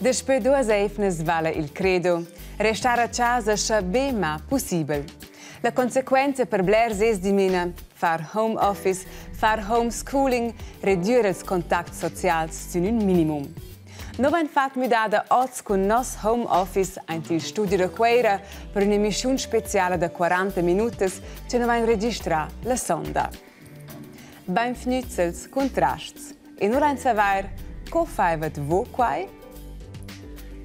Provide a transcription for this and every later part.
Daspö duos eivnas vala il credo: restar a chasa scha be ma pussibel. La consequenza per blers es dimena far home office, far homeschooling, redüer ils contacts socials sün ün minimum. No vain fat müdada hoz cun nos home office aint il studio da Cueira per ün'emischiun speciala da 40 minutas che no vain registrà la sonda. Bainvgnüts els cuntrasts. E nu lain savair, co faivat vo quai?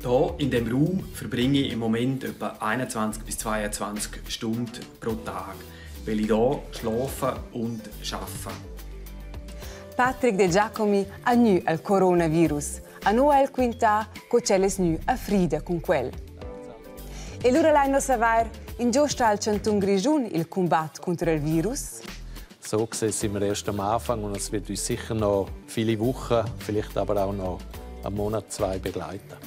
Da in dem Raum verbringe ich im Moment etwa 21 bis 22 Stunden pro Tag, weil ich hier schlafe und arbeite. Patrick De Giacomi ha gnü al coronavirus. A nu ha el quintà co ch'el es gnü a frida cun quel. E lura lain nus savair, ingio sta il chantun Grischun il cumbat cunter il virus? So gesehen sind wir erst am Anfang und es wird uns sicher noch viele Wochen, vielleicht aber auch noch einen Monat, zwei begleiten.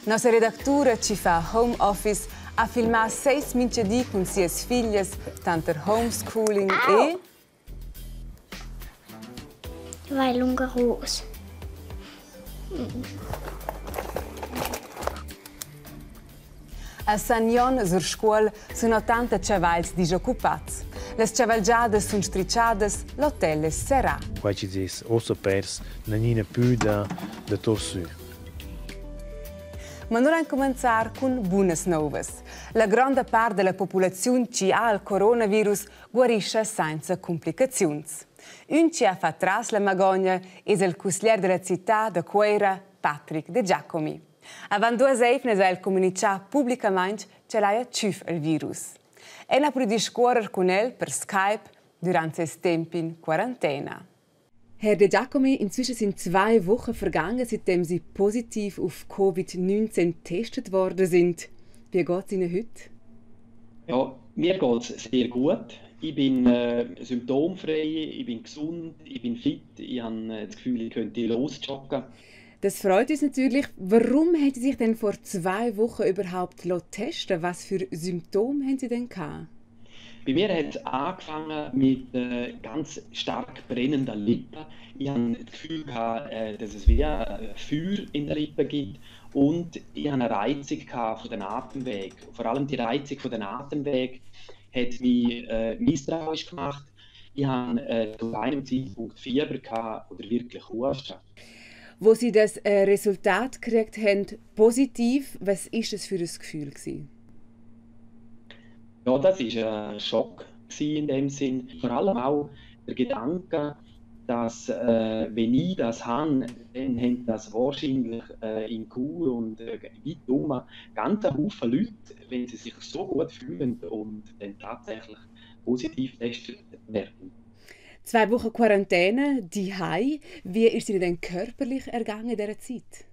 Nossa redactura chi fa home office ha filmà seis minchadi cun sias figlias tanter homeschooling e Vai lungaros. A San Jon sur Scuol sun 80 chavals disoccupats. Las chavalgiadas sun strichadas, l'hotel es serrà. Quai chi'd es uossa pers nanina pü da da tour sü. Ma nu lain cumenzar cun bunas nouvas. La gronda part da la populaziun chi ha il coronavirus guarischa sainza cumplicaziuns. Ün chi ha fat tras la magogna es il cusglier da la cità da Cuoira, Patrick De Giacomi. Avant duas eivnas ha el communichà publicamaing ch'el haja tschüf il virus. El ha pudü discuorrer cun el per Skype durant seis temp in quarantena. Herr De Giacomi, inzwischen sind zwei Wochen vergangen, seitdem Sie positiv auf Covid-19 getestet worden sind. Wie geht es Ihnen heute? Ja, mir geht es sehr gut. Ich bin symptomfrei, ich bin gesund, ich bin fit, ich habe das Gefühl, ich könnte losjoggen. Das freut uns natürlich. Warum haben Sie sich denn vor 2 Wochen überhaupt testen lassen? Was für Symptome haben Sie denn gehabt? Bei mir hat es angefangen mit ganz stark brennenden Lippen. Ich hatte das Gefühl, gehabt, dass es wie ein Feuer in den Lippen gibt. Und ich hatte eine Reizung von den Atemwegen. Vor allem die Reizung von den Atemwegen hat mich misstrauisch gemacht. Ich hatte zu einem Zeitpunkt Fieber gehabt oder wirklich Husten. Wo Sie das Resultat gekriegt haben, positiv, was ist das für ein Gefühl gewesen? Ja, das war ein Schock in dem Sinn. Vor allem auch der Gedanke, dass wenn ich das habe, dann haben das wahrscheinlich in Chur und weit herum ganz ein Haufen Leute, wenn sie sich so gut fühlen und dann tatsächlich positiv getestet werden. 2 Wochen Quarantäne, dihei. Wie ist Ihnen denn körperlich ergangen in dieser Zeit?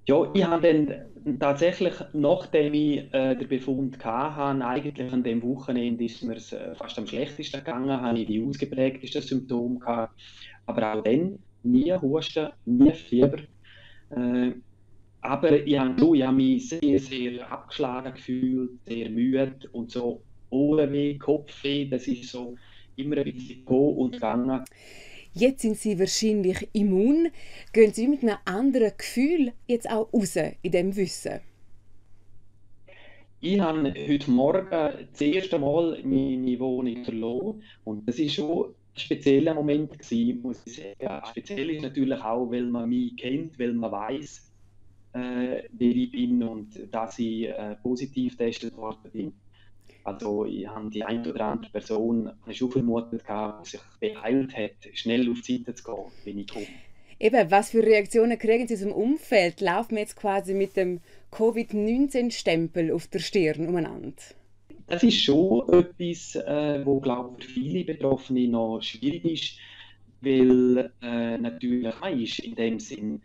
Ja, ich habe dann tatsächlich, nachdem ich den Befund hatte, eigentlich an dem Wochenende ist mir's fast am schlechtesten gegangen, habe ich die ausgeprägtesten Symptome gehabt. Aber auch dann nie Husten, nie Fieber. Aber ich habe schon, ich habe mich sehr, sehr abgeschlagen gefühlt, sehr müde und so Ohrenweh, Kopfweh, das ist so immer ein bisschen gekommen und gegangen. Jetzt sind Sie wahrscheinlich immun. Gehen Sie mit einem anderen Gefühl jetzt auch raus in diesem Wissen? Ich habe heute Morgen das erste Mal meine Wohnung verloren. Und das war schon ein spezieller Moment gewesen, muss ich sagen. Speziell ist natürlich auch, weil man mich kennt, weil man weiss, wer ich bin und dass ich positiv getestet worden bin. Also ich habe die eine oder andere Person schon vermutet, die sich beeilt hat, schnell auf die Seite zu gehen, wenn ich komme. Eben, was für Reaktionen kriegen Sie aus dem Umfeld? Laufen wir jetzt quasi mit dem Covid-19-Stempel auf der Stirn umeinander? Das ist schon etwas, wo, glaub ich, für viele Betroffene noch schwierig ist, weil natürlich man ist in dem Sinn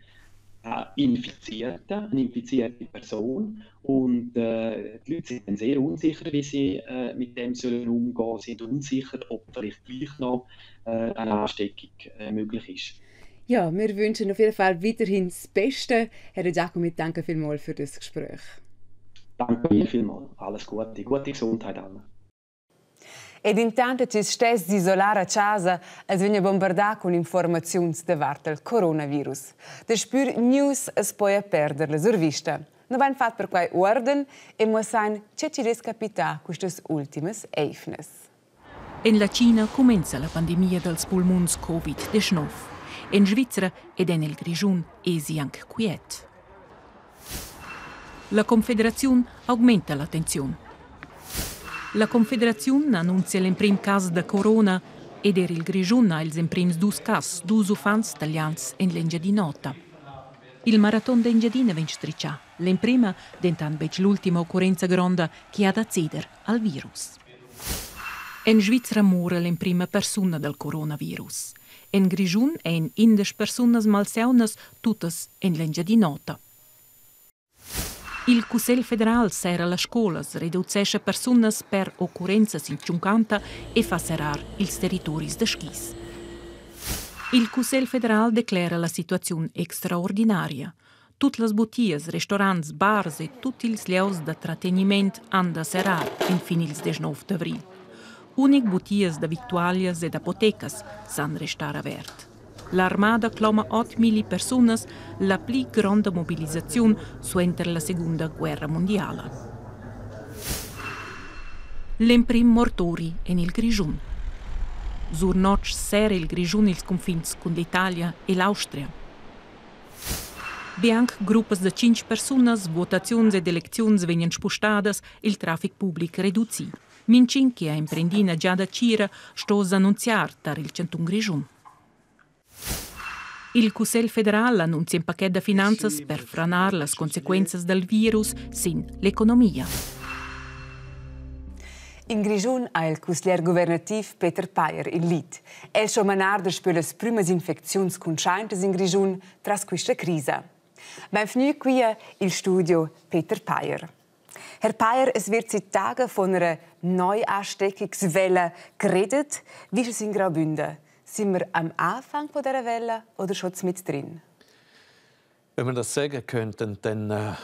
eine infizierte Person und die Leute sind dann sehr unsicher, wie sie mit dem sollen umgehen, sind unsicher, ob vielleicht gleich noch eine Ansteckung möglich ist. Ja, wir wünschen auf jeden Fall weiterhin das Beste. Herr De Giacomi, danke vielmals für das Gespräch. Danke Ihnen vielmals. Alles Gute, gute Gesundheit allen. Ed intant chi's stess d'isolar a chasa, as vegna bombardà cun infuormaziuns davart il coronavirus. Daspö news as poja perder la survista. No vain fat perquai uorden e muossain che chi'd es capità quistas ultimas eivnas. En la China cumenza la pandemia dals pulmuns Covid-19. En Svizra ed en il Grischun èsi anc quiet. La Confederaziun augmenta la tensiun. La Confederaziun annunzia l'emprim cas da corona ed er il Grischun ha ils emprims dus cas, dus uffants talians en l'Engiadin'Ota. Il maraton d'Engiadina vegn stritgà, l'emprima, dentant betg l'ultima occurrenza gronda che ha da ceder al virus. En Svizra mora l'emprima persuna dal coronavirus. En Grischun èn 11 persunas malsaunas, tuttas en l'Engiadin'Ota. Il Cussegl federal serra las scolas, reducescha persunas per occurrenzas in tschuncanta e fa serrar ils territoris da skis. Il Cussegl federal declera la situaziun extraordinaria. Tut las butias, restaurants, bars e tut ils lieus da trategniment han da serrar enfin ils 19 d'avrigl. Unic butias da victualias ed apotecas san restar avert. L'armada cloma 8.000 persunas, la pli gronda mobilisaziun suenter la Segunda Guerra mundiala. L'emprim mortori en il Grischun. Sur notg serra il Grischun ils cunfins cun l'Italia e l'Austria. Be anc gruppas da tschintg persunas, votaziuns ed elecziuns vegnan spustadas, il traffic public reducì. Mintgin che ha emprendì ina giada tgira sto s'annunziar tar il chantun Grischun. Il Cussegl federal annunzia in pachet da finanzas per franar las consequenzas dal virus sin l'economia. In Grischun ha il cusglier guvernativ Peter Peyer il lead. El sto manar daspö las prümas infecziuns cuntschaintas in Grischun tras quista crisa. Benvgnü quia il studio Peter Peyer. Herr Peyer, es wird seit Tagen von einer Neuansteckungswelle geredet. Wie ist es in Graubünden? Sind wir am Anfang von dieser Welle oder schon mit drin? Wenn wir das sagen könnten, dann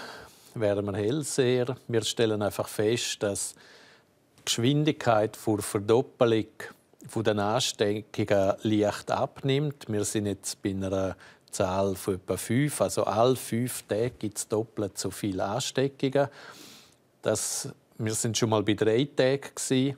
wären wir Hellseher. Wir stellen einfach fest, dass die Geschwindigkeit vor Verdoppelung von den Ansteckungen leicht abnimmt. Wir sind jetzt bei einer Zahl von etwa 5. Also alle 5 Tage gibt es doppelt so viele Ansteckungen. Wir sind schon mal bei 3 Tagen.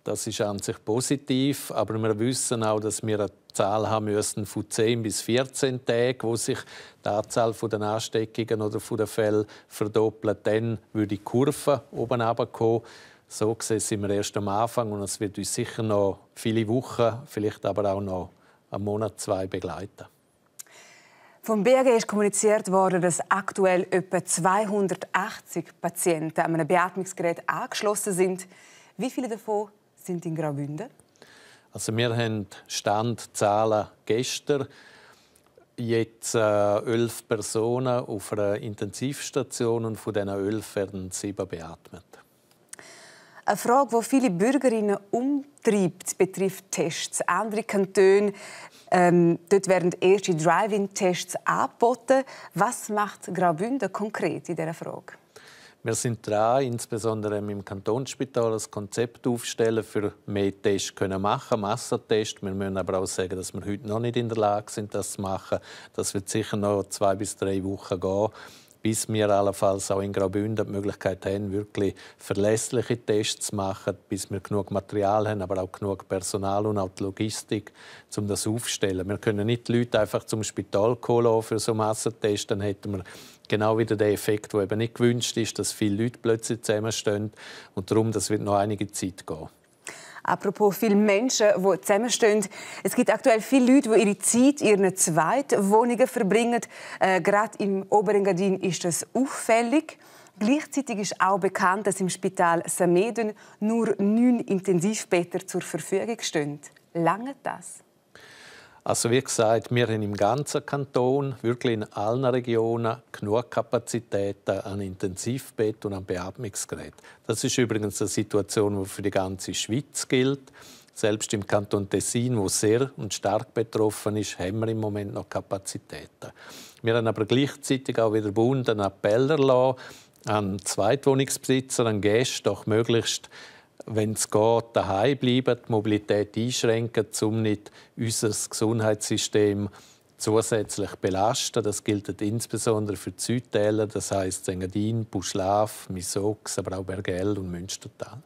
Das ist an sich positiv, aber wir wissen auch, dass wir eine Zahl haben müssen von 10 bis 14 Tagen, wo sich die Anzahl der Ansteckungen oder der Fälle verdoppelt. Dann würde die Kurve oben runterkommen. So gesehen sind wir erst am Anfang und es wird uns sicher noch viele Wochen, vielleicht aber auch noch einen Monat, zwei begleiten. Vom BAG ist kommuniziert worden, dass aktuell etwa 280 Patienten an einem Beatmungsgerät angeschlossen sind. Wie viele davon sind in Graubünden? Also wir haben Standzahlen gestern. Jetzt 11 Personen auf einer Intensivstation und von diesen 11 werden 7 beatmet. Eine Frage, die viele Bürgerinnen umtreibt, betrifft Tests. Andere Kantone, dort werden erste Drive-in-Tests angeboten. Was macht Graubünden konkret in dieser Frage? Wir sind dran, insbesondere im Kantonsspital ein Konzept aufstellen, für mehr Tests können machen, Massentests. Wir müssen aber auch sagen, dass wir heute noch nicht in der Lage sind, das zu machen. Das wird sicher noch 2 bis 3 Wochen gehen, bis wir allenfalls auch in Graubünden die Möglichkeit haben, wirklich verlässliche Tests zu machen, bis wir genug Material haben, aber auch genug Personal und auch die Logistik, um das aufzustellen. Wir können nicht die Leute einfach zum Spital kommen für so Massentests, dann hätten wir genau wieder den Effekt, der eben nicht gewünscht ist, dass viele Leute plötzlich zusammenstehen. Und darum, das wird noch einige Zeit gehen. Apropos viele Menschen, die zusammenstehen. Es gibt aktuell viele Leute, die ihre Zeit in ihren Zweitwohnungen verbringen. Gerade im Oberengadin ist das auffällig. Gleichzeitig ist auch bekannt, dass im Spital Sameden nur 9 Intensivbetten zur Verfügung stehen. Lange das? Also wie gesagt, wir haben im ganzen Kanton, wirklich in allen Regionen, genug Kapazitäten an Intensivbetten und an Beatmungsgeräten. Das ist übrigens eine Situation, die für die ganze Schweiz gilt. Selbst im Kanton Tessin, wo sehr und stark betroffen ist, haben wir im Moment noch Kapazitäten. Wir haben aber gleichzeitig auch wieder Bund einen Appell erlassen an Zweitwohnungsbesitzer, an Gäste, doch möglichst Wenn es geht, daheim bleiben, die Mobilität einschränken, um nicht unser Gesundheitssystem zusätzlich belasten. Das gilt insbesondere für die Südtäler, das heisst Engadin, Puschlav, Misox, aber auch Bergell und Münstertal.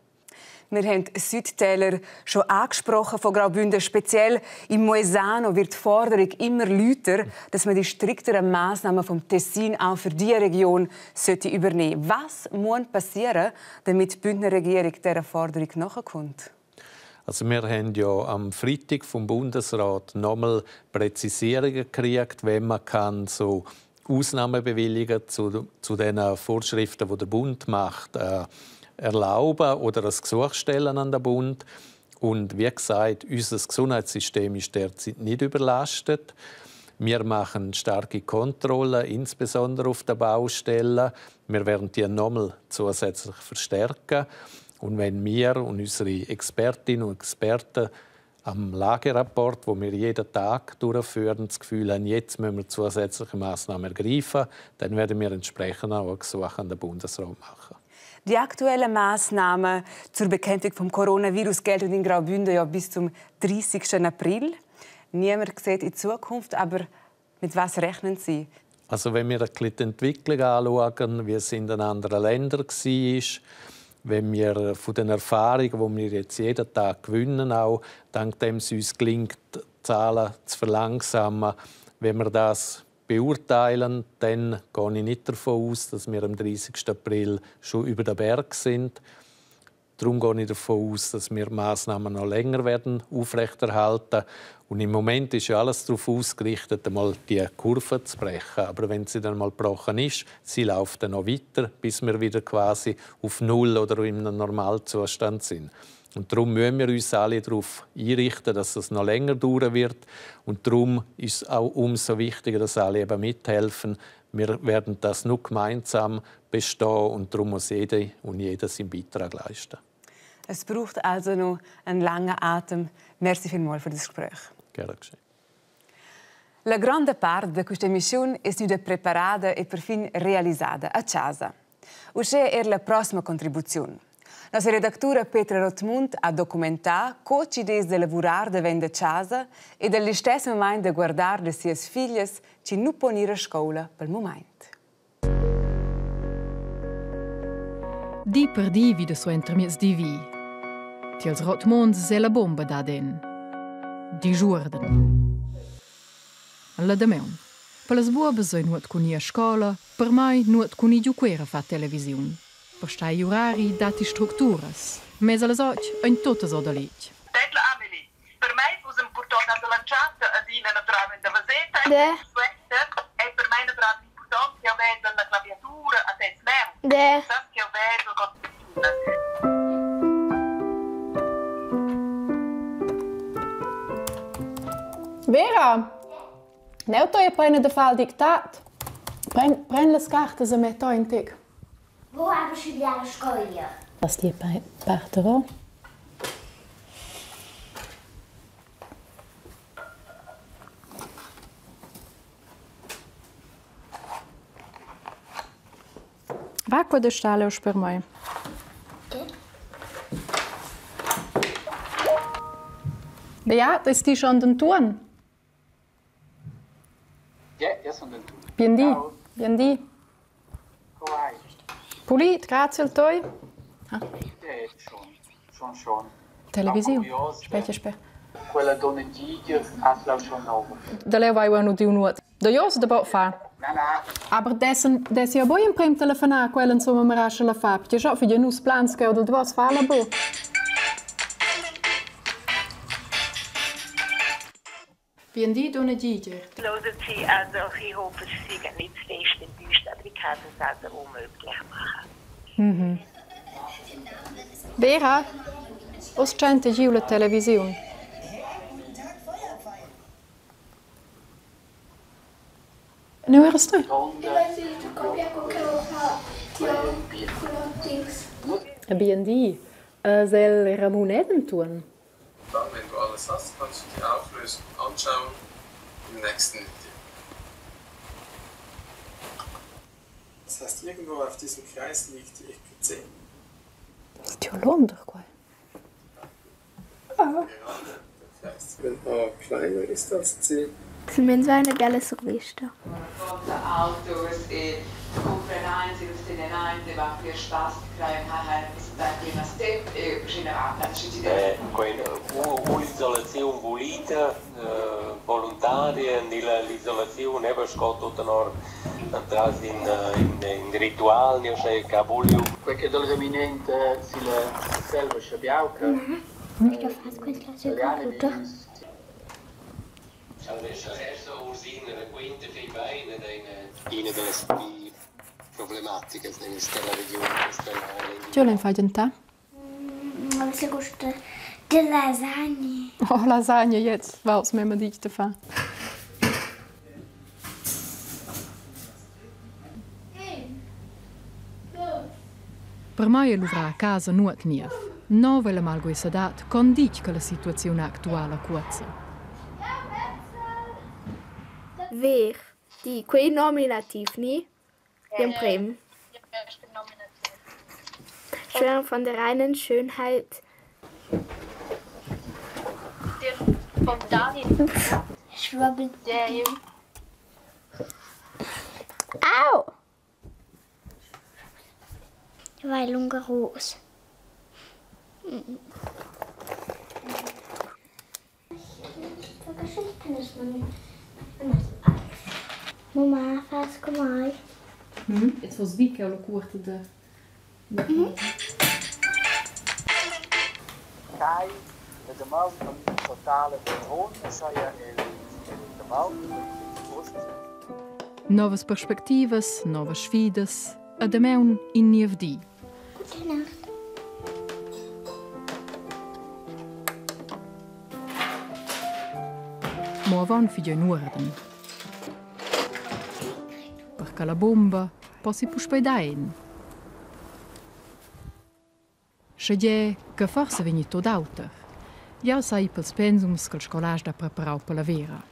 Wir haben Südtäler schon angesprochen von Graubünden. Speziell im Moesano wird die Forderung immer lauter, dass man die strikteren Massnahmen vom Tessin auch für diese Region sollte übernehmen. Was muss passieren, damit die Bündner Regierung dieser Forderung nachkommt? Also wir haben ja am Freitag vom Bundesrat nochmal Präzisierungen gekriegt, wenn man kann so Ausnahmen bewilligen zu den Vorschriften, die der Bund macht, erlauben oder ein Gesuch stellen an den Bund. Und wie gesagt, unser Gesundheitssystem ist derzeit nicht überlastet. Wir machen starke Kontrollen, insbesondere auf den Baustellen. Wir werden die nochmal zusätzlich verstärken. Und wenn wir und unsere Expertinnen und Experten am Lagerapport, wo wir jeden Tag durchführen, das Gefühl haben, jetzt müssen wir zusätzliche Massnahmen ergreifen, dann werden wir entsprechend auch ein Gesuch an den Bundesrat machen. Die aktuellen Massnahmen zur Bekämpfung des Coronavirus gelten in Graubünden ja bis zum 30. April. Niemand sieht in die Zukunft, aber mit was rechnen Sie? Also wenn wir ein bisschen die Entwicklung anschauen, wie es in den anderen Ländern war, wenn wir von den Erfahrungen, die wir jetzt jeden Tag gewinnen, auch dank dem es uns gelingt, die Zahlen zu verlangsamen, wenn wir das beurteilen, dann gehe ich nicht davon aus, dass wir am 30. April schon über den Berg sind. Darum gehe ich davon aus, dass wir Massnahmen noch länger werden aufrechterhalten. Und im Moment ist ja alles darauf ausgerichtet, einmal die Kurve zu brechen. Aber wenn sie dann mal gebrochen ist, sie läuft dann noch weiter, bis wir wieder quasi auf Null oder in einem Normalzustand sind. Und darum müssen wir uns alle darauf einrichten, dass es noch länger dauern wird. Und darum ist es auch umso wichtiger, dass alle eben mithelfen. Wir werden das nur gemeinsam bestehen und darum muss jede und jeder seinen Beitrag leisten. Es braucht also noch einen langen Atem. Merci vielmals für das Gespräch. Gerne geschehen. La grande part de questa emissione è stata preparata e perfino realizzata a casa. Uscè er la prossima contribuzione. Nostra redaktura Petra Rothmund ha documentato co ci des de lavurar de venda casa e dello stesso momento de guardar le sias figlias ci nu pon ir a scuola pel moment. Di per di vida suenter miezdi vi. Tiels Rothmunds è la bomba dad en. Di giurden. La damaun. Per las buobas ei nuot cun ir a scola, per mei nuot cun ir giu Cuera far televisiun. Per stai urari datti structuras. Mez allas otg ein tuttas or da letg. Tedla Amelie, per mei fuss impurtont dalla entschatta adina naturalmein da vaseta De. Suenter ei per mei naturalmein impurtont che jeu vedel la claviatura a tes mauns. De. Sas che jeu vedel co ti tuna. Vera, neu toi appena da far il dictat. Pren, pren las cartas e metta in tec. Wo aber studiare scoia? Was die parterò? Va qua da sta leu sper mei. Beat, es ti schon dentuorn? Ja, io sono dentuorn. Bien di. Ciao. Bien di. Co vai? Pulit, grazie al toi. Schon, schon, schon. Televisiun. Curios, Spetga, sper. Quella donna Giger has lau schon nova. Da leu vai eu udiu nuot. Da jos da bo fa. Na, na. Aber dessen des ja boi emprem telefonar quella insomma marascha la fa, perché scho figlia nus plans che del dvos fa la bo. Bien di, donna Giger. Hören Sie, also ich hoffe, Sie sind nicht zu fest enttäuscht, aber ich kann es also unmöglich machen. Vera, oz tschenta giu la televisiun. Nua eras ti? Bien di. Es el Ramon Edenturn? Dann, wenn du alles hast, kannst du die Auflösung anschauen im nächsten Video. Das heißt, irgendwo auf diesem Kreis liegt die Ecke C. Ti Londra quai. Ah. Wenn A kleiner ist als C. Silmeins vai ina biala survesta. L'isolaziun vulida, voluntaria, ni l'isolaziun era sco tut tenor entras in in ritual ni uschè che ha vuliu. Quei che dal reminent silla selva Schabiauca. Ina dallas pli problematicas dalla regiun. Tgei lein far gentar? Se gusta de lasagne. Oh, lasagne jetzt, vals memma ditg da far. Per mei ei luvrar a casa nuot niev. Nova ei la malguessadad con ditg che la situaziun actuala cuozza. Ver, di quei nominativ ni? Gl'emprem. Schwärmen von der reinen Schönheit. Schwabbel. Au! Vai lungaros. Mumma, fas co mai? Jetzt vos vi che ho la cuorta da Quai la damaun am totala vergogna saja el el damaun Novas perspectivas, novas sfidas e damaun in niev di. Gute Nacht. Mo avon figl en uorden. Per che la bomba possi puspei dar en. Schegie che forsa vegni tut auter. Jau sai pels pensums ch'el scolast ha preparau per la vera.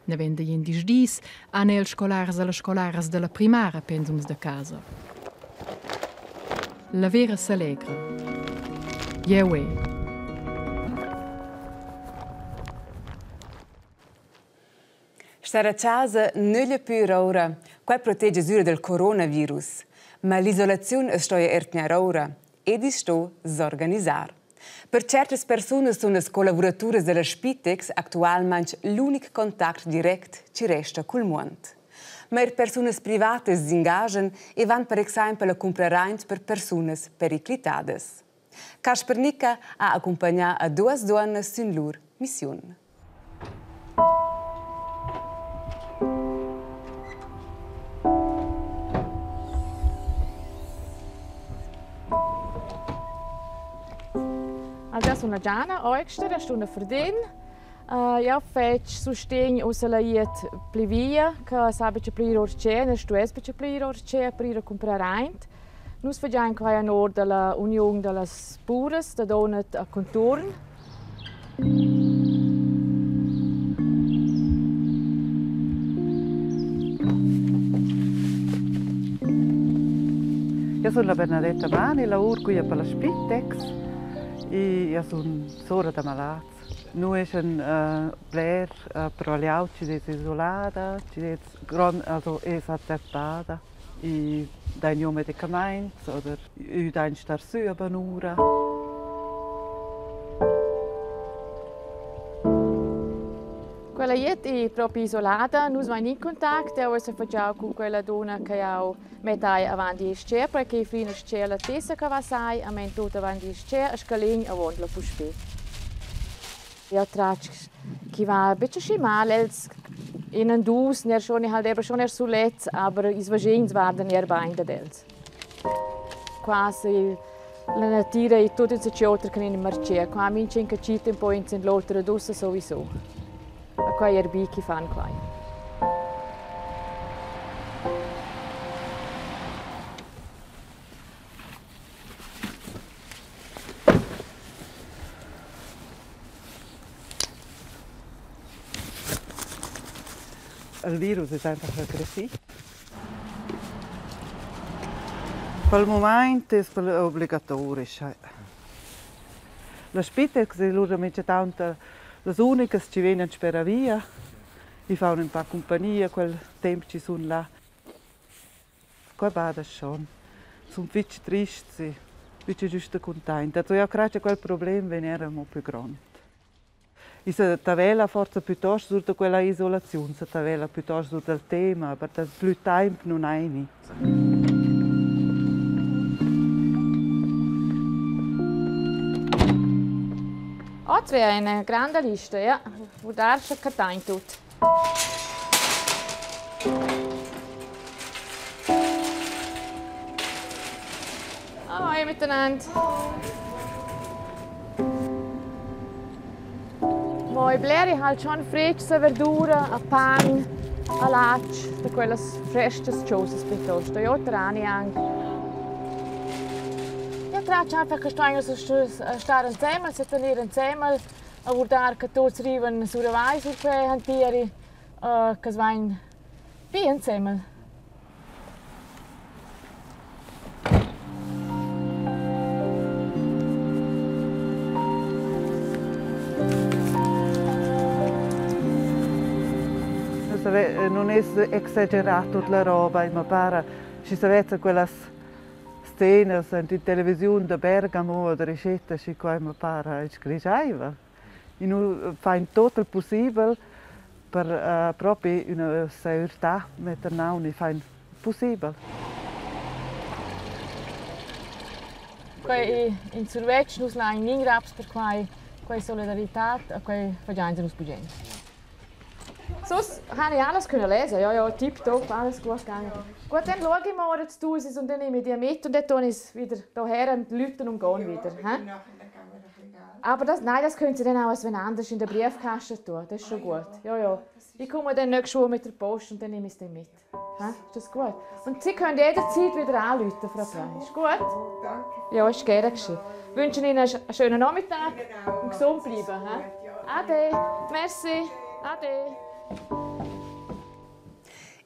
Naven da gliendisch dis han els scolars e las scolaras dalla primara pensums da casa. La Vera selegra. Jeu ei. Star a chasa nöglia pür oura, quai protegia sura dal coronavirus. Ma l'isolaziun as stoja eir tgnair oura ed i's sto s'organisar. Per tschertas persunas sun las collavuraturas da la Spitex actualmaing l'unic contact direct chi resta cul muond. Ma eir persunas privatas s'ingaschan e van per exaimpel a cumprar aint per persunas periclitadas. Casper Nicca ha accumpagnà a duas duonnas sün lur missiun. Also sono Giana Eugster, sto a Ferdin. Jau fetsch sustegn ussa la glieud pli via che sa buca pli ir ord tgea, ne stuess buca pli ir ord tgea per ir a cumprar aint. Nus fagiain quai en or da la uniun da las puras da Donat a conturn. Io sun la Bernadetta Mani, lavur quia per la Spitex e io sun sora da malats. Nu eschan bler però glieud chi'd es isolada, chi'd es grond also es attempada. I dain gnü medicamaints oder ü dain star sü a bunura. Quella jet è propi isolada, nus vain in contact, eu esa fagiau cun quella dunna che jau mettai avant il scher, perché fin a scher la tessa che va sai, a men tut avant il scher, a scalin avont la puspè. Jau tratg chi va betg aschi mal, els in en dus, ner schon halt eben schon er sulets, aber ils vaschins vardan er bain dad els. Quasi la natira è tut insatge oter che in marcier. Qua mincha che cita un po ins in l'oter ed ussa sowieso. A quai er bi chi fan quai. Il virus es einfach aggressiv. Pel mumaint es obligatoric. La Spitex è lura minchatant las unicas chi vegnan speravia. I faun ün pa cumpagnia quel temp chi sun là. Qua bada schon. Sun fich trists e fich giüsta cuntainta. Also eu craj cha quel problem vegn eir amo plü grond. I sa tavela forsa plütost sur da quella isolaziun, sa tavela plütost sur dal tema, aber da plü taimp nun haini. Oz wäre eine grande Liste, ja. Wo darfst du kein tut. Ahoi miteinander. Moi bler halt schon fresca verdura, a pan, a latg, da quellas frescas chosas piuttosto. Io trani anche. Io traccio einfach che sto stare insieme, se tenere insieme, a guardar che tuts rivan suravai sur quei hantieri, che vain bi insieme. Non es exagerà tut la roba, ma para schi s'avessa quellas scenas in televisiun da Bergamo o da Ricetta, schi quai ma para ich sgrischaiva. I nu fain tot il pussibel per propi üna seürtà metter naun, i fain pussibel. Quei in survetsch nus lein nin raps per quai, quei solidaritad e quei fagiainsa nus bugen. Sus habe ich alles können lesen. Ja, ja, tipptopp, alles gut gegangen. Gut, dann schaue ich mal jetzt aus und dann nehme ich die mit und dann tue ich es wieder hierher und läuten und gehen wieder. He? Aber das, nein, das können Sie dann auch als wenn anders in der Briefkasten tun. Das ist schon gut. Ja, ja. Ich komme dann nächstes Woche mit der Post und dann nehme ich es dann mit. Hä? Ist das gut? Und Sie können jederzeit wieder anrufen, Frau Frey. Ist gut? Danke. Ja, ist gerne geschehen. Ich wünsche Ihnen einen schönen Nachmittag und gesund bleiben. Hä? Ade. Merci. Ade.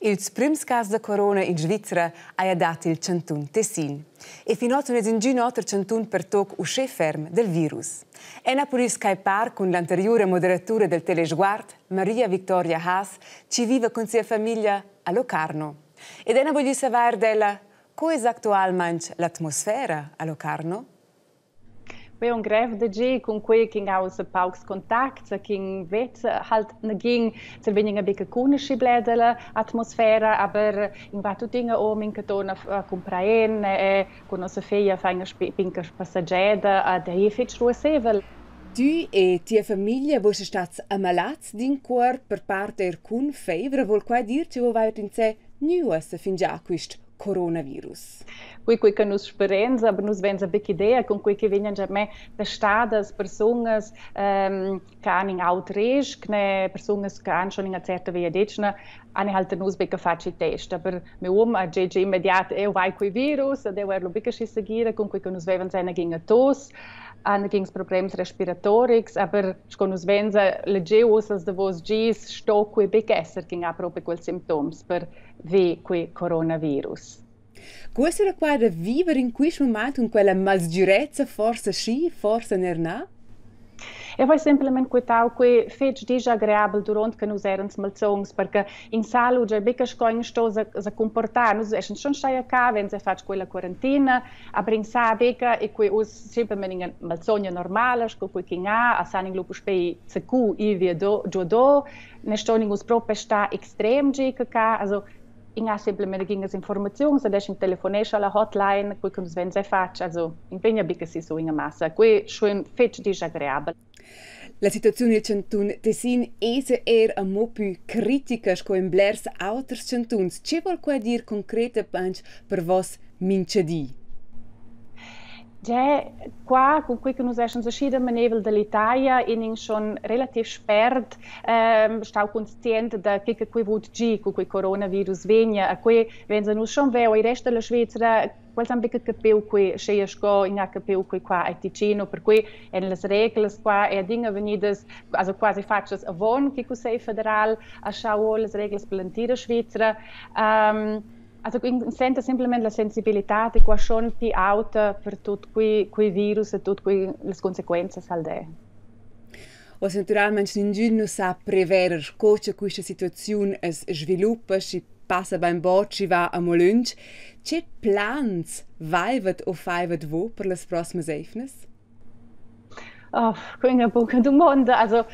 Ils prüms cas da corona in Svizra haja dat il chantun Tessin. E fin oz nun es ingün oter chantun pertoc uschè ferm del virus. Ena pudü skypar cun l'anteriura moderatura del Telesguard, Maria Victoria Haas, chi viva cun sia famiglia a Locarno. Ed ena voglü savair d'ella co es actualmaing l'atmosfera a Locarno? Quei è un grev da gi cun quei ch'in ha ussa paucs contacts e ch'in vezza halt nagin se vegnan a buca conosci bler dalla atmosfera, aber in va tuttina o minchaton a cumprar en e cun nossa figlia fa ina pinca spassegiada ad ei fetg ruassevel. Tü e tia famiglia vus stats amalats d'incuort per part eir cun feivra, voul quai dir che vo vaivat insè gnü uossa fingià quist coronavirus? Quei che nus sperenza, aber nus venza bec idea con quei che vegnan già me testadas persunas che han in aut risk, ne persunas che han schon ina certa vegliadetgna, han halt nus becca fatg il test. Aber meu um ha già immediat eu vai quei virus, ed eu ero becca schi segira con quei che nus vevan sena ging a tos, han gings problems respiratorics, aber sco nus venza legeu uss davos gis sto quei bec esser ch'in ha proprio quels simptoms per ve quei coronavirus. Questa era qua da viver in quist mumaint cun quella malsgürezza, forsa schi, forsa neir na? Eu vai semplamein quitau quei fetg disagreabel duront che nus erans malsauns, perché in salu già buca sco in sto sa comportar. Nus eschan schon stai a ca, vein fatg quella quarantina, aber in sa buca e quei uss semplamein ina malsogna normala, sco quei ch'in ha, a san in lu puspei zacu ir via do, giuador, ne ston in uss propi star extrem gi che ca, also in ha semplamein gingas informaziuns, adesso in telefonescha alla hotline, quei che nus vein fatg, also in vegna buca sissu ina massa. Quei schon fetg disagreabel. La situaziun i'l chantun Tessin esa eir amo pü critica sco in blers auters chantuns. Che voul quai dir concretamaing per vos minchadi? Già, qua cun quei che nus eschan aschi damaneivel dall'Italia in in schon relativ spert stau conscient da che che quei vut gi cu quei coronavirus vegna. A quei venza nus schon veu, il rest della Svizzera quels han buca capiu quei scheia sco in ha capiu quei qua a Ticino, per cui en las reglas qua è adina vegnidas also quasi fatgas avon che Cussegl federal ha schau las reglas per l'entira Svizzera. Also in senta simplemente la sensibilità è qua schon più alta per tut quei virus e tut quei le conseguenze al de. Uossa natüralmaing ningün nu sa preverer co cha quista situaziun as sviluppa, schi passa bainbod, schi va amo lönch. Che plans vaivat o faivat vo per las prosmas eivnas? Oh, quella è buca dumonda. Also,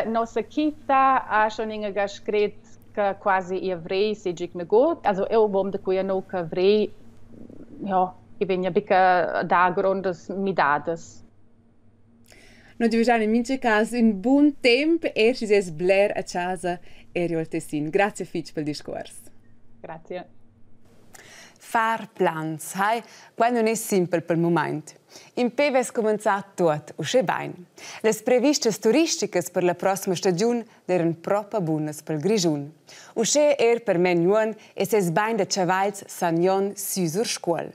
nossa Kita ha schon inga scrit che quasi avrei seigi nagut. Also, eu vom da qui a no che avrei, ja, i vegna buca da grondas midadas. No giavüschain in mincha cas ün bun temp eir schi es bler a chasa eir giò al Tessin. Grazia fich pel discuors. Grazie. Far plans, hai, quai nun es simpel pel mumaint. Impè vess cumanzà tuot uschè bain. Las previstas turisticas per la prossima stagiun d'eiran propa bunas pel Grischun. Uschè eir per Men Juon e seis bain da chavals San Jon sü sur Scuol.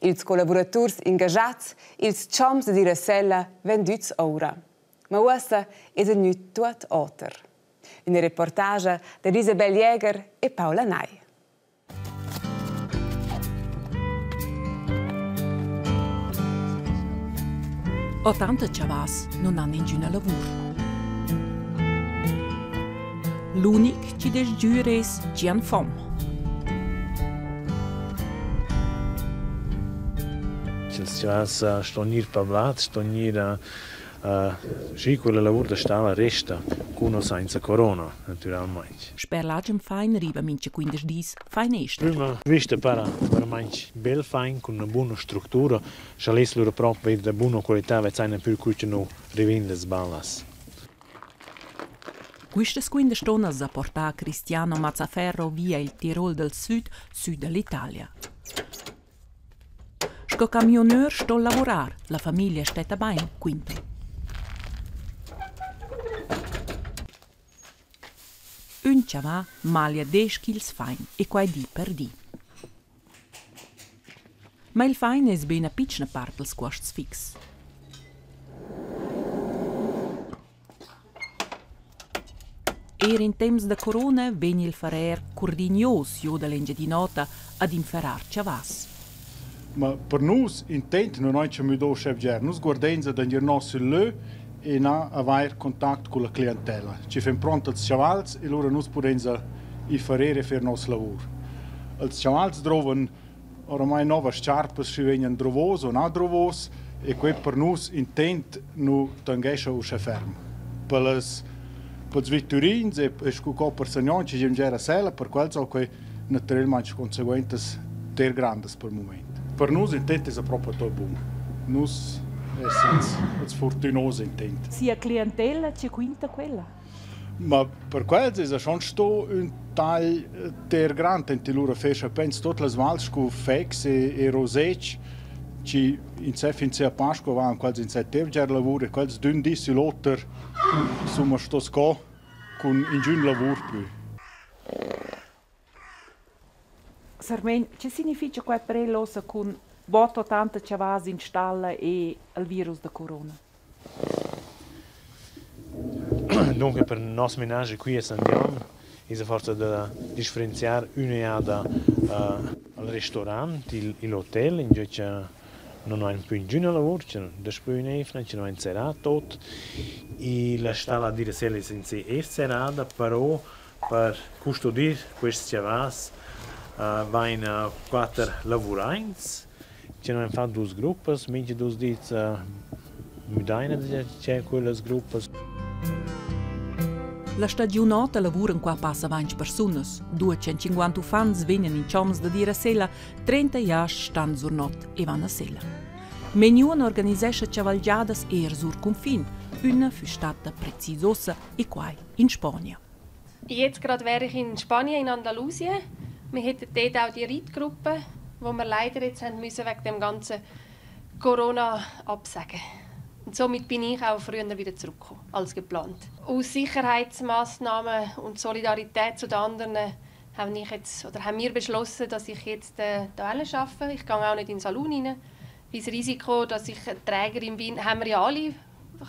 Ils collavuraturs ingaschats, ils chomps dad ir a sella vendüts oura. Ma uossa es gnü tuot oter. Üna reportagia dad Isabel Jäger e Paula Nay. Ottanta chavas nun han ingüna lavur. L'unic chi dess sgür es chi han fom. Ils chavals ston gnir pavlats, ston gnir Schi, quella lavur da stalla resta cun o sainza corona, natüralmaing. Sper l'agen fain riva mincha 15 dis fain ester. Prüma vista para veramaing bel fain cun üna buna structura. Scha l'es lura propi da buna qualità vezzaina pür cur cha nu rivin las ballas. Quistas 15 tonnas ha portà Cristiano Mazzaferro via il Tirol dal Süd sü da l'Italia. Sco camiunör sto lavurar, la famiglia stetta bain, quinta. Ün chavà maglia desch chils fain e quai di per di. Ma il fain es be üna pitschna part dals cuosts fixs. Eir in temps da corona vegn il farrer Curdin Joos giò da l'Engiadin'Ota ad inferrar chavas. Ma per nus intent non auncha müdò uschè bger. Nus guardains ad gnir no sül lö e na avair contact culla cliantella. Ci fem pront als chavals e lura nus pudains i farrer e fer nos lavur. Els chavals drovan oramai novas charpas schi vegnan druvos o na druvos e quei per nus intent nu tanghescha uschè ferm. Per las pels vitturins e, e scu co per Sagnon chi gimgiera sela, per quels ho quei naturalmaing conseguentas ter grandas pel mumaint. Per nus intent esa propi tot bun. Nus essans els fortunos intent. Sia clientella chi quinta quella? Ma per quels esa schon sto ün tagl ter grand ent lura fescha pens tuot las vals scu Fex e, e Rosec chi insè fin sia Pasqua van quels insè ter bger lavur e quels d'ün di sül oter insomma sto sco cun ingün lavur plü. Sarmein, che significha quai per el uossa cun bod 80 chavals in stalla e il virus da corona? Dunque per nos menaschi qui a San Jon esa forsa da differenziar üna jada al restorant, il il hotel, ingio cha non vain pü ingüna lavur, cha daspö ün'eivna cha nu vain serrà tuot. E la stalla a Diresel es in se eir serrada, però Per custodir quests chavals vaina quatter lavuraints chi han fat duos gruppas, mincha duos dis müdaina da quellas gruppas. La stagiun ota lavuran qua passa 20 persunas. 250 uffants vegnan in choms dad ir a sella, 30 jasts stan sur not e van a sella. Meniun organisescha chavalgiadas eir sur cunfin, üna füss statta precis uossa e quai in Spagna. Jetzt gerade wäre ich in Spanien, in Andalusien. Wir hätten dort auch die Reitgruppe, wo wir leider jetzt haben müssen wegen dem ganzen Corona absagen. Und somit bin ich auch früher wieder zurückgekommen als geplant. Aus Sicherheitsmaßnahmen und Solidarität zu den anderen habe ich jetzt, oder haben wir beschlossen, dass ich jetzt da arbeite. Ich gehe auch nicht in den Salon rein. Weil das Risiko, dass ich Trägerin bin, haben wir ja alle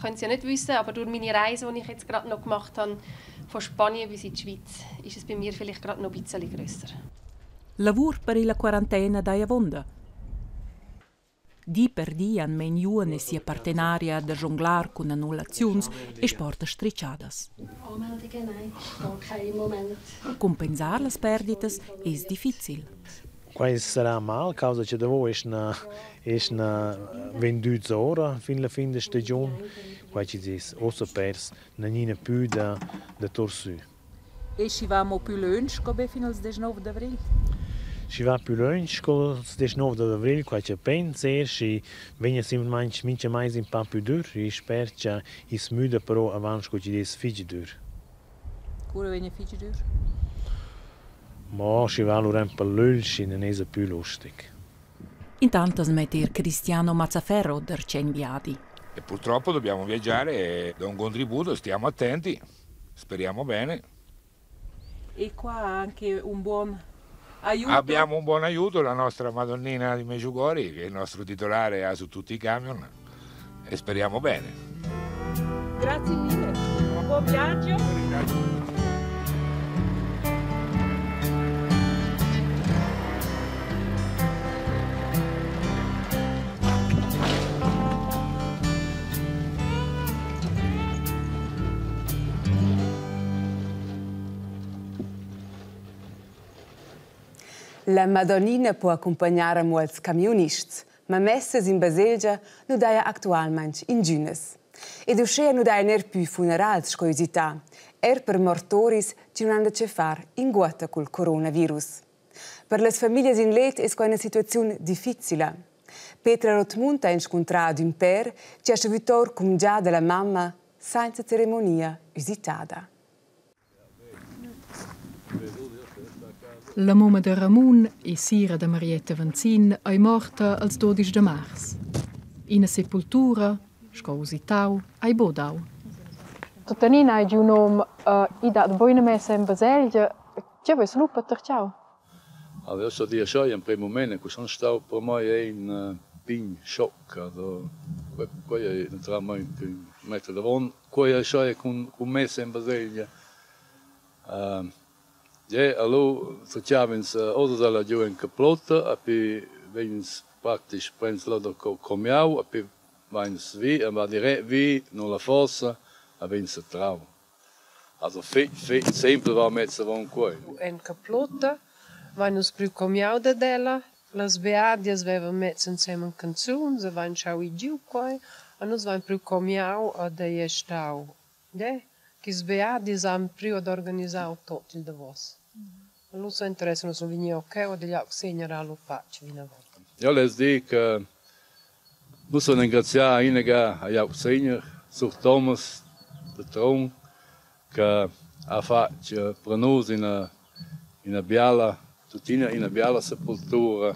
können Sie ja nicht wissen, aber durch meine Reise, die ich jetzt gerade noch gemacht habe, von Spanien bis in die Schweiz, ist es bei mir vielleicht gerade noch ein bisschen grösser. Lavur per illa quarantena daja avonda. Di per di han Men Juon e sia partenaria da jonglar cun annullaziuns e sportas strichadas. Cumpensar las perditas es difficil. Quai sarà mal, causa che davo eschna eschna vendüts ora fin la fin da stagiun. Quai chi'd es uossa pers nanina pü da da tour sü. E schi va amo pü lönch co be fin als 19 d'avrigl? Schi va pü lönch co als 19 d'avrigl, quai cha pens eir, schi vegna simplamaing mincha mais ün pa pü dür. I sper cha i's müda però avant sco chi'd es fich dür. Cura vegna fich dür? Mo schi va alura ün pa lönch, schi nun esa pü lustig. Intant as metta eir Cristiano Mazzaferro darcheu in viadi. E purtroppo dobbiamo viaggiare e do un contributo, stiamo attenti, speriamo bene. E qua anche un buon aiuto? Abbiamo un buon aiuto, la nostra Madonnina di Medjugorje, che è il nostro titolare ha su tutti i camion e speriamo bene. Grazie mille, buon viaggio. La Madonnina po accumpagnar amo als camiunists, ma messas in baselgia nu daja actualmaing ingünas. Ed uschea nu daja neir pü funerals sco üsità, eir per mortoris chi nun han da chefar inguotta cul coronavirus. Per las famiglias in let es quai üna situaziun difficila. Petra Rothmund ha inscuntrà ad ün pêr chi ha savü tour cumgià da la mamma sainza ceremonia üsitada. La mumma da Ramun e sira da Marietta Venzin ei morta als 12 da mars. Ina sepultura, sco usitau, ei buc dau. Tuttenina hai giu num i dat buina messa en baselgia. Tgei veis lu patertgau? Also io dir schon in prem mument che sun stau per mei è in pign schoc. Also quei ei naturalmein metter davon. Quei ei schai cun cun messa in baselgia. Gie, allo faciavins oz dalla giu en caplutta e pi vegns praktisch prends là da comiau e pi vains vi e va direct vi no la fossa e vegn satrau. Also fetg fetg sempel va mez avon quei. En caplutta vein nus priu comiau dad ella. Las beadias vevan mess ensemen canzuns e vein schau ir giu quei. E nus vein priu comiau ed ei ei stau de ch'ils beadis han priu ad organisau tot il davos. Lu s'interessen nus vegni cheu ed igl augsegner ha lu fatg vinavon. Jeu less dir che nus san engraziar inaga agl augsegner, sur Thomas da Trun, che ha fatg per nus ina ina biala tuttina ina biala sepultura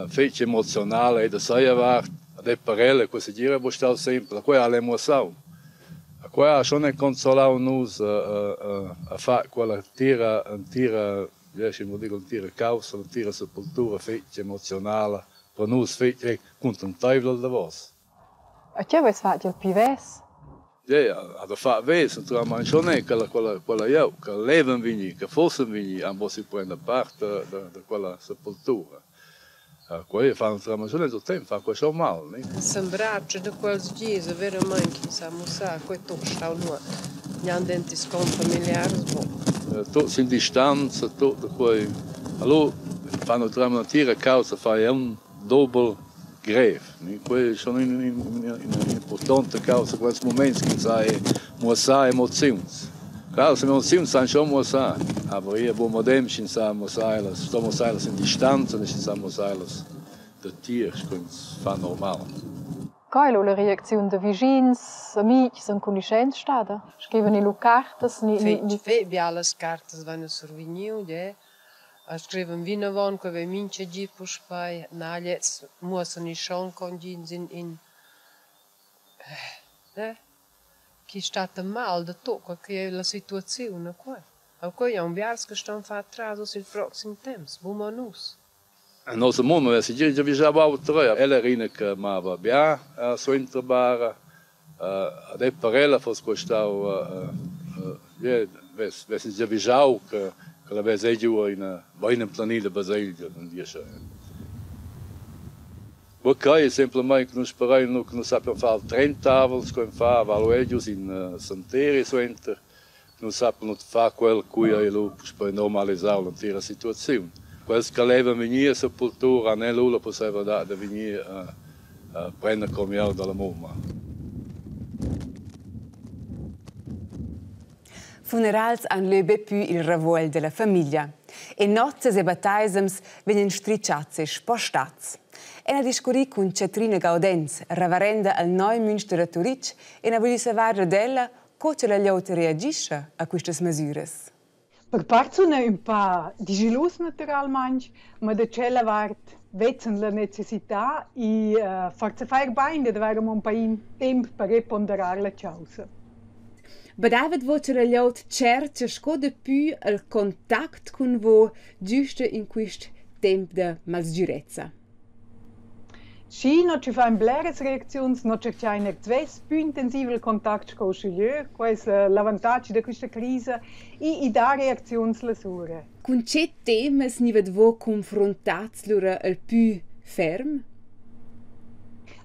fetg emozionala e da sia vart ed è per ella quei segir era buc stau sempel. Quei ha el muossau. Quei ha schon consolau nus a far quella entira entira l'entira caussa, l'entira sepultura fetg emozionala per nus fetg cuntenteivla il davos. E tgei veis fatg il pli vess? Ja, ha da far vess naturalmein schon è quella quella quella glieud che levan vegnir, che fossen vegnir, han possi prender part da da da quella sepultura. Quei fa naturalmein schon il temp, fa quei schon mal, ne? S'embratscha da quels gis e veramein ch'ins ha mussà quei tut stau nuot. Gnanc dentis confamiliars buc. Tuts in distanza, tut da quei. Allora fa naturalmein l'entira causa fa un dobel grev. Quei è schon in'impurtonta caussa quels muments ch'ins ha muossà emoziuns. Claro, las emoziuns san schon muossar, aber eir buc medem sch'ins sa muossar ellas, sto muossar ellas in distanza ni sch'ins sa muossar ellas datier sco ins fa normal. Co ei lu la reacziun da vischins, amitgs, enconuschents stada? Scrivan lu cartas ni Fetg, fetg bialas cartas vein nus survegniu, gie. Scrivan vinavon quei vegn mintga gi puspei. Na, gliez muossan i schon con gins in in eh chi stat mal da tut quei che ei la situaziun e quei. E quei ein biars che ston far atras uss il proxim temps, buc mo nus. Nossa mumma aveva segir giavischau auter. Ella era ina che mava bia suenter bara. Ad ei per ella foss quei stau, vess giavischau che Che la vess ei giu ina bein emplenida baselgia, non diescha. Ma quai è semplamein che nus sperein lu che nus sappian far 30 avels co fa val giu sin santeri suenter, che nus sappian far quel cui ei lu puspei normalisar l'entira situaziun. Quels che levan vegnir a sepultura han lu la possibilità da vegnir a prender comiau dalla mumma. Funerals han lö be pü il ravuogl da la famiglia. E nozzas e battaisems vegnan strichats e spostats. Ella discurrì cun Chatrina Gaudenz, reverenda al Neumünster a Turitg, e na voglü savair dad ella co cha la glieud reagischa a quistas masüras. Per part suna ün pa dischillus natüralmaing, ma da tschella vart vezzan la necessità e forsa fa eir bain dad avair amo ün pain temp per reponderar la chaussa. Badaivat vo cha la glieud tschercha sco dapü il contact cun vo güsta in quist temp da malsgürezza? Schi, no ci fain bleras reacziuns, no tscherchain eir svess pü intensiv il contact sco uschigliö. Quai es l'avantatg da quista crisa e i dà reacziuns lasura. Cun che temas gnivat vo confruntats lura il pü ferm?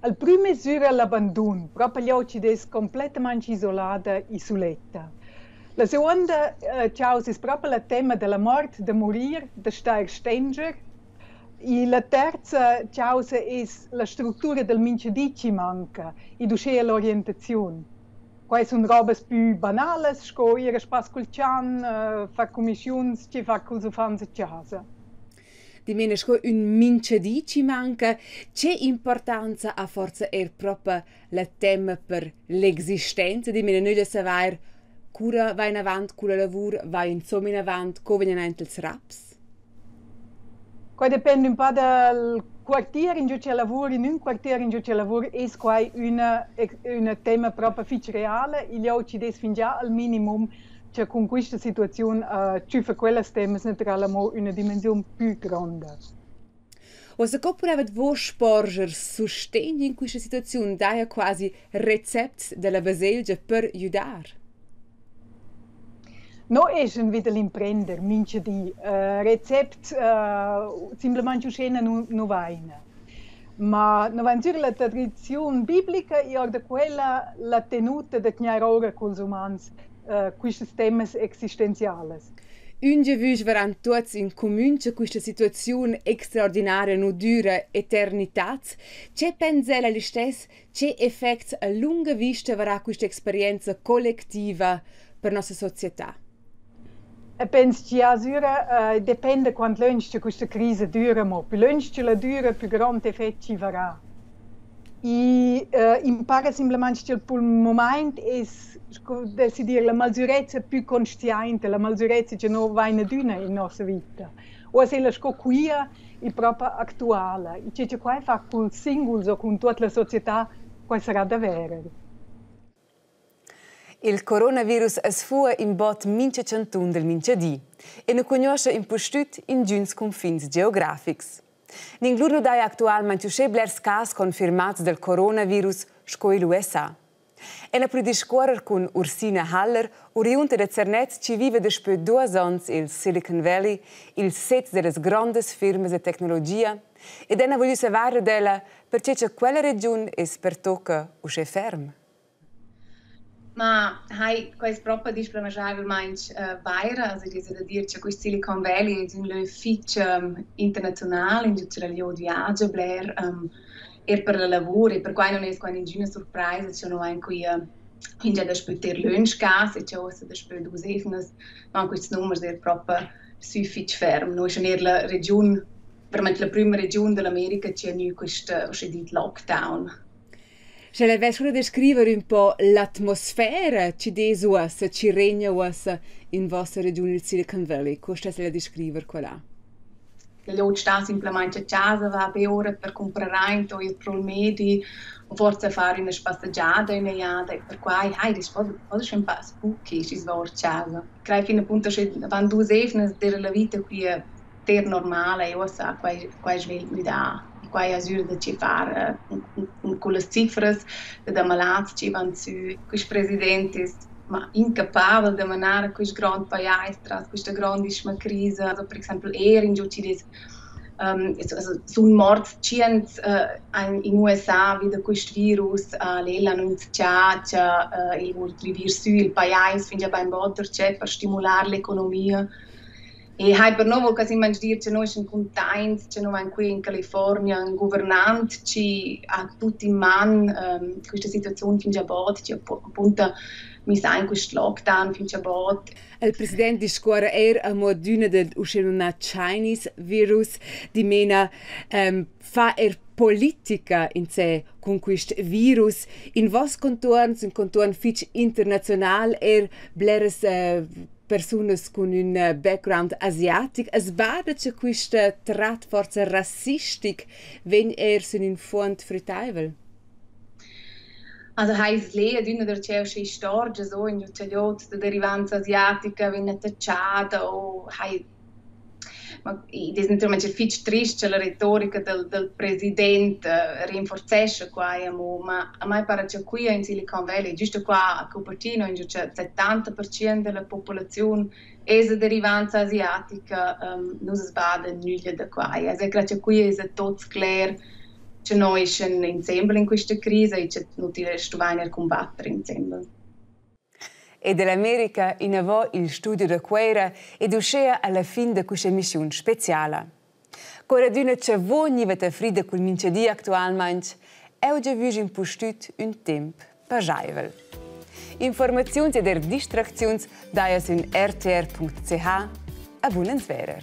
Al prüm mesüra l'abandun, propi glieud chi'd es complettamaing isolada e suletta. La seguonda chausa es propi la tema da la mort, da murir, da star stenger. E la terza chausa es la structura dal minchadi chi manca ed uschea l'orientaziun. Quai sun robas pü banalas sco ir a spass cul chan, far cumischiuns, che far culs uffants a chasa. Dimena sco ün minchadi chi manca, che importanza ha forsa eir propa la tema per l'existenza? Dimena nöglia savair cura va inavant culla lavur, va insomma inavant, co vegnan aint ils raps? Quai dependa ün pa dal quartier ingio ch'eu lavur. In ün quartier ingio ch'eu lavur es quai üna tema propa fich reala. Igl chi'd es fingià al minimum cha cun quista situaziun tschüffa quellas temas natüral amo üna dimensiun pü gronda. Uossa co pudevat vo sporger sustegn in quista situaziun? Daja quasi recepts da la baselgia per güdar? No eschan vi da l'imprender mincha di. Recept simplamaing uschena nu vaina. Ma no vain sür la tradiziun biblica e our da quella la tenuta da tgnair oura culs umans quistas temas existenzialas. Ün giavüsch varan tuots in cumün cha quista situaziun extraordinaria nu düra eternitats. Che pens'Ella listess, che effects a lunga vista varà quista experienza collectiva per nossa società? Eu pens chi asüra dependa quant lönch cha quista crisa düra mo. Pü lönch cha la düra, pü grond effet chi varà. I i'm para simplamaing cha'l pul mumaint es, sco dessi dir, la malsürezza pü consciainta, la malsürezza cha no vain adüna in nossa vita. Uossa ella sco quia è propa actuala. E che cha quai fa culs singuls o cun tuot la società, quai sarà da verer. Il coronavirus as fua in bod mincha chantun del minchadi e nu cugnuoscha impustüt ingüns cunfins geografics. Ninglur nu daja actualmaing uschè blers cas confirmats del coronavirus sco i'l USA. Ella po discuorrer cun Ursina Haller, oriunda da Zernez chi viva daspö duos ons i'l Silicon Valley, il sez da las grondas firmas da tecnologia, ed ella voglü savair dad ella perche cha quella regiun es pertocca uschè ferm. Ma hai, quai es propa displaschaivelmaing vaira. Also id es da dir cha quist Silicon Valley es ün lö fich internaziunal, ingio cha la glieud viagia bler, eir per la lavur e perquai nun es quai ningüna surpraisa cha no vain quia fingià daspö ter lönch cas e cha uossa daspö duos eivnas van quists numers eir propa sü fich ferm. No eschan eir la regiun, veramente la prüma regiun da l'America chi ha gnü quist uschè dit lockdown. Sche lei vess descriver ün po l'atmosfera chi dess uossa, chi regna uossa in vossa regiun, il Silicon Valley, co stess ella descriver quella? La glieud sta simplamaing a chasa, va be ora per cumprar aint o ir pro'l medi o forsa far üna spassegiada üna jada e perquai hai, id es po ün pa spooky schi's va our d'chasa. Craj fin apunto sche avant duos eivnas d'eira la vita quia ter normala e uossa quai svelt müdà. E quai es ür da che far cun cullas cifras da malats chi van sü. Quist president es Ma incapabel da manar quist grond pajais tras quista grandissima crisa. Also, per exaimpel eir ingio chi'd es also, sun morts tschients in USA vi da quist virus. L'el ha annunzchà cha el voul rivir sü il pajais fingià bainbod darcheu per stimular l'economia. E hai per nouvo quasi dir che noi sun cuntaints che noi vain qui in California ün guvernant chi ha tut in man quista situaziun fingià bod, chi appunta miss aint quist lockdown fingià bod. Il president discuorra eir amo adüna del uschenumnà Chinese virus, dimena fa eir politica insè cun quist virus. In voss contuorns, ün contuorn fich internaziunal, eir bleras persunas cun ün background asiatic, as bada cha quist trat forsa rassistic vegn eir sün ün fuond früttaivel? Also heis lê adüna darcheu sche istorgias o in utschagliot da derivanza asiatica vegn attachada o hai ma id es natüralmaing fich trist cha la retorica dal president rinforzescha quai amo, ma a mai para cha quia in Silicon Valley, güsta qua a Cupertino, ingio cha 70% da la populaziun es da derivanza asiatica, nu s'as bada nüglia da quai. Also eu craj cha quia esa tuots cler cha noi eschan insembel in quista crisa e cha nu tilla stuvain eir cumbatter insembel. E dall'America inavò il studio da Cueira ed uschea alla fin da questa emissiun speciala. Cura d'üna cha vo gniva ta frida cul minchadi actualmaing, eu giavüsch impustüt ün temp pajaivel. Informaziuns ed er distracziuns daja sün rtr.ch. A bun ans verer.